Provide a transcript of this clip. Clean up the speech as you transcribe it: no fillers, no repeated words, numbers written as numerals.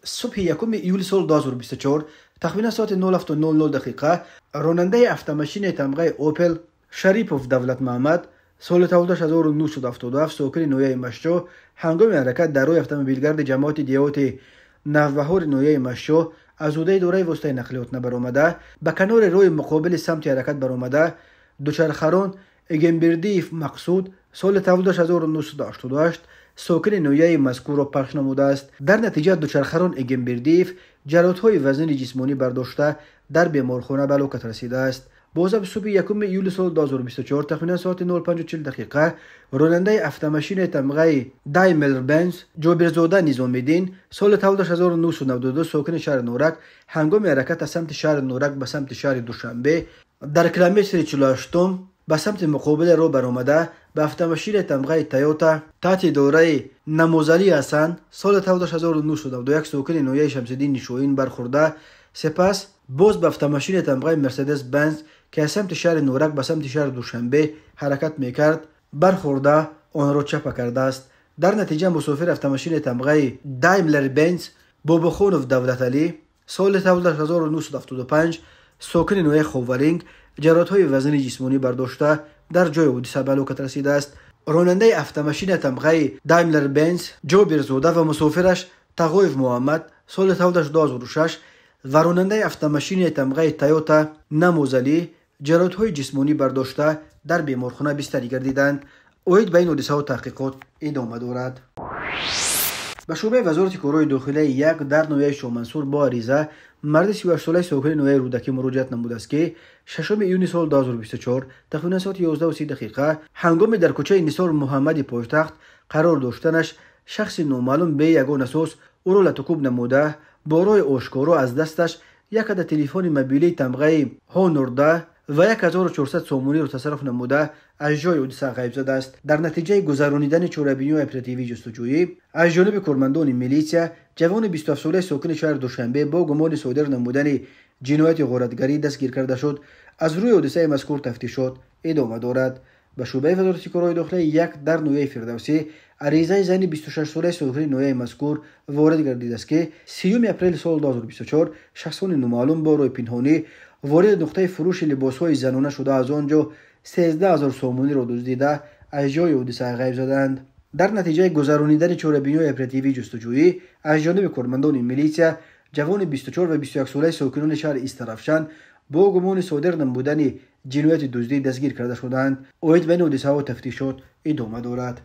Субҳи 1 июли соли 2024 тахминан соати 07:00 дақиқа ронандаи автомашинаи тамғаи Опел Шарипов Давлатмаҳмад соли таваллудаш 1977 сокини ноҳияи Машчо ҳангоми ҳаракат дар роҳи автомобилгарди ҷамоати деҳоти Навбаҳори ноҳияи Машчо аз ҳудаи дораи воситаи нақлиёт набаромада, ба канори роҳи муқобили самти ҳаракат баромада, дучархарон Эгембердиев Мақсуд соли таваллудаш 1988 сокини ноҳияи мазкурро пахш намудааст. Дар натиҷа дучархарон Эгембердиев ҷароҳатҳои вазнини ҷисмонӣ бардошта дар беморхона ба ҳалокат расидааст. Бозам субҳи 1 июли соли 2024 тахминан соати 05:40 дақиқа ронандаи автомашинаи тамғаи Daimler-Benz Ҷобирзода Низомиддин соли таваллудаш 1992 сокини шаҳри Норак ҳангоми ҳаракат аз самти шаҳри Норак ба самти шаҳри Душанбе дар километри 48 ба самти муқобили роҳ баромада, ба автомашинаи тамғаи Тойота таҳти идораи Намозалӣ Ҳасан соли таваллудаш 1991 сокини ноҳияи Шамсиддини Шоҳин бархӯрда, сипас боз ба автомашинаи тамғаи Мерседес-Бенз, ки аз самти шаҳри Норак ба самти шаҳри Душанбе ҳаракат мекард, бархӯрда онро чапа кардааст. Дар натиҷа мусофири автомашинаи тамғаи Daimler-Benz Бобохонов Давлаталӣ соли таваллудаш 1975 сокини ноҳияи Ховалинг ҷароҳатҳои вазнини ҷисмонӣ бардошта дар ҷои ҳодиса ба ҳалокат расидааст. Ронандаи автомашина тамғаи Daimler-Benz Ҷобирзода ва мусофираш Тағоев Муҳаммад соли таваллудаш 2006 ва ронандаи автомашинаи тамғаи Тойота Намозалӣ ҷароҳатҳои ҷисмонӣ бардошта дар беморхона бистарӣ гардиданд. Оид ба ин ҳодисаҳо таҳқиқот идома дорад. Ба шӯъбаи вазорати корҳои дохилияи 1 дар ноҳияи Шоҳмансур бо ариза марди 38-солаи сокини ноҳияи Рӯдакӣ муроҷиат намудааст, ки 6 июни соли 2024 тахминан соати 11:30 дақиқа ҳангоми дар кӯчаи Нисор Муҳаммади пойтахт қарор доштанаш шахси номаълум бе ягон асос ӯро латукӯб намуда, бо роҳи ошкоро аз дасташ як адад телефони мобилии тамғаи Honor 10 ва 1400 сомониро тасарруф намуда аз ҷои ҳодиса ғайб задааст. Дар натиҷаи гузаронидани чорабиниҳои оперативии ҷустуҷӯӣ аз ҷониби кормандони милитсия ҷавони 27-солаи сокини шаҳри Душанбе бо гумони содир намудани ҷинояти ғоратгарӣ дастгир карда шуд. Аз рӯи ҳодисаи мазкур тафтишот идома дорад. Ба шӯъбаи вазорати корҳои дохилияи 1 дар ноҳияи Фирдавсӣ аризаи зани 26-солаи сокини ноҳияи мазкур ворид гардидааст, ки 3 апрели соли 2024 шахсони номаълум бо роҳи пинҳонӣ вориди нуқтаи фурӯши либосҳои занона шуда аз он ҷо 13 000 сомониро дуздида аз ҷои ҳодиса ғайб заданд. Дар натиҷаи гузаронидани чорабиниҳои оперативии ҷустуҷӯӣ аз ҷониби кормандони милитсия ҷавони 24 ва 21-солаи сокинони шаҳри Истаравшан бо гумони содир намудани ҷинояти дуздӣ дастгир карда шуданд. Оид ба ин ҳодисаҳо тафтишот идома дорад.